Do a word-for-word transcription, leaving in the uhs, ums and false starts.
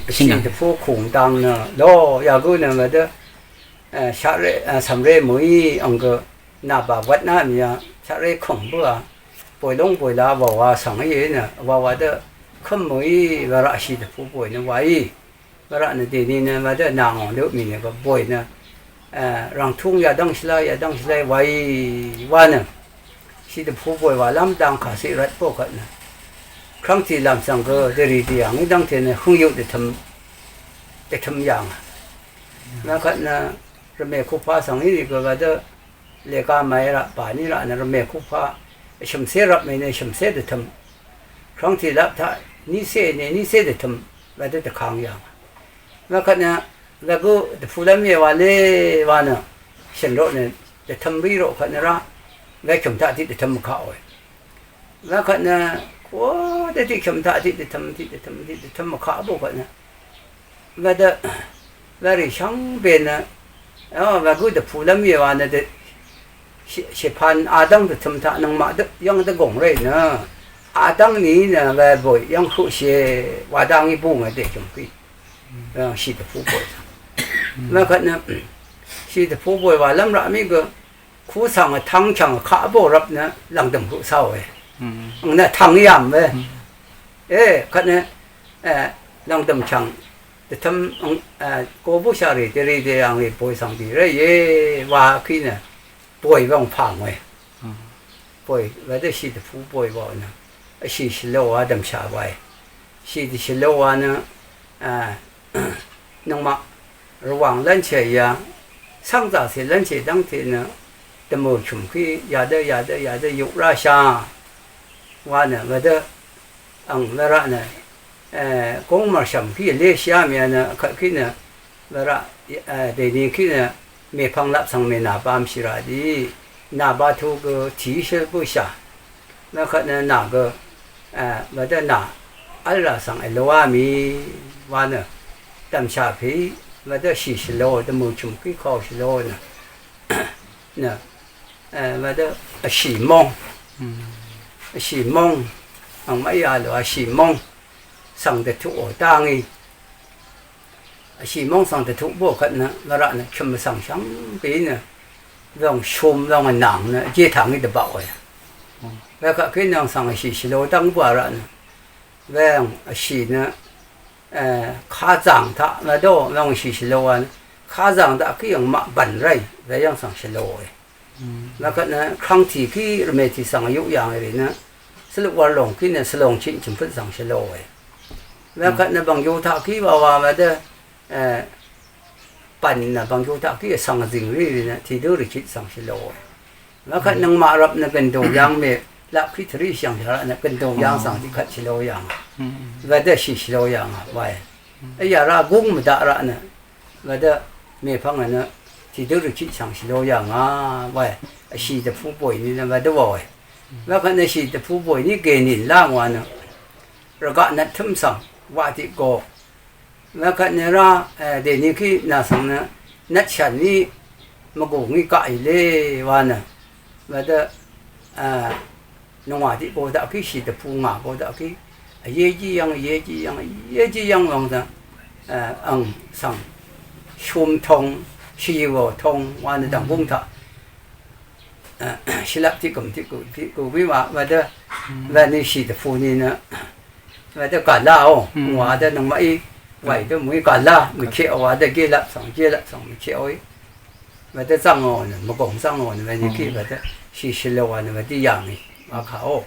Shì dvpú kùng dang nø lo yagø nø mvdø shaqré cv̀mré mø̀í ang gø nà bà wvt nà mì ya shaqré kùng bǿà bòy lóng bòy la wàwà svng í nø wàwà dø køm mø̀í wvraq shì dvpú bòy nø wàí. Wvraq nø dèni nø mvdø nà ngò dø mì nø gø bòy nø rv̀ngtúng yadv́ng shvlá yadv́ng shvlá wàí wa nø shì dvpú bòy wàlv́m dang kà ciq rvt bò kvt nø krv́ngtì lv̀m svng gø dvrì dvyà ngí dv́ngte nø hǿngyø dvtøm dvtøm yà ngà. Mvkvt nø rvmè kupa svng í nìgø gvdø lèga màí raq bàní raq nø rvmè kupa shø̀mcé rvp mè nø shø̀mcé dvtøm krv́ngtì lvp taq nícé ène nícé dvtøm gvdø dvkang yà ngà. Mvkvt nø gvgø dvpulv́m íe wa lé wa nø shø̀n roq nø dvtøm rí roq kvt nø rá gvkø̀m taq tiq dvtøm mvkaq òe. Mvkvt nø kó dvtiq kø̀m taq tiq dvtøm tiq dvtøm tiq dvtøm mvkaq bò kvt nø gvdø gvrì shvngbe nø gvgø dvpulv́m íe wa nø dø shèpan adv́ng dvtøm taq nøngmaq dø yv́ng dvgùng ré nø adv́ng ni nø gvbòy yv́ng høqshìe wa dá ngí bú ngà dèjø̀m pí. Shì dvpú bòy mvkvt nø shì dvpú bòy wàlv́m raq mí gø kú svng vtvng chv̀ng kaq bò rvp nø lv̀ngdø̀m høq sáòe. Ang nø tvng yàm we e kvt nø lv̀ngdø̀m chv̀ng dvtøm go bǿshaq rì dvrì dvyà ngì bòy svng bì ré íe wa kí nø bòy wvng pà ngòe. Bòy wedø shì dvpú bòy wa nø vshì shvló wa dv̀mshà wae. Shì dvshvló wa nø nøngmaq rvwàng lv́nshè ya cv́ngzàcè lv́nshè dv́ngte nø dvmø̀ chùm kí yadø yadø yadø yuq ráshà wa nø wedø ang weraq nø góng mv̀rshv̀m kí vlé shìá mì nø kvt kí nø weraq dèni kí nø mèpvng lap svng mènà bamshì rà dì nà batu gø tìí shǿl bǿshà. Mvkvt nø nà gø mvdø nà v́lrà svng èloá mì wa nø dv̀mshà pèí mvdø shì shvlo dvmø̀ chùm kí kau shvlo nø nø mvdø vshì móng vshì móng ang mv́ya lò vshì móng svng dvtuqò dá ngí vshì móng svng dvtuq bǿò kvt nø nvraq nø chø̀m vsvng shvngbe nø wvng shum wvng vnàng nø vjé taq ngí dvbaqòe. Wekvt kí nø svng vshì shvlo dv́ng bǿà raq nø wvng vshì nø kazàng taq mvdó wvng vshì shvlo wa nø kazàng taq kí ang maq bv̀n ráì weyv́ng svng shvloòe. Wekvt nø krvngtì kí rvmètì svng yuq yà ngì rì nø svluq wv̄r lòng kí nø svlòng chit chø̀m pøt svng shvloòe. Wekvt nø bv̀ngyū taq kí wawa mvdø bv̀n nø bv̀ngyū taq kí vsvng vzìng rì rì nø tìdǿ rì chit svng shvloòe. Wekvt nøngmaq rvp nø gø̀ndò yv́ng mè lap kí tvrí shv̀ng shvra nø gø̀ndò yv́ng svng tiqkvt shvlo yà ngà. Wvdø shì shvlo yà ngà wae. Vyà ra gúng mvdaq raq nø wvdø mèpvng nø tìdǿ rì chit svng shvlo yà ngà wae. Vshì dvpú bòy ni nø wvdø wàòe. Wekvt nø shì dvpú bòy ni gènìn lá ngwa nø rvgaq nvt tǿm svng waq tiq go wekvt nø rá dèni kí nà svng nø nvtshv̀n ní mvgù ngí gaqì lé wa nø wvdø nungwà tiq go daq kí shì dvpú ngà go daq kí vyejí yv́ng vyejí yv́ng vyejí yv́ng wvng dø ang svng shum tong shìwò tong wa nø dv̀nggúng taq shvlap tiq gø̀m tiq gø̀ tiq gø̀ wí wa wvdø wvni shì dvpú ni nø wvdø gàlá o ngwà dø nøngmaqí wàì dø mø̀í gàlá mvcheq wa dø gélap svng gélap svng mvcheq oí wvdø zv́ngò nø mvgòng zv́ngò nø wvni kí wvdø shì shvlø wa nø wvdø yà ngì wa kà o.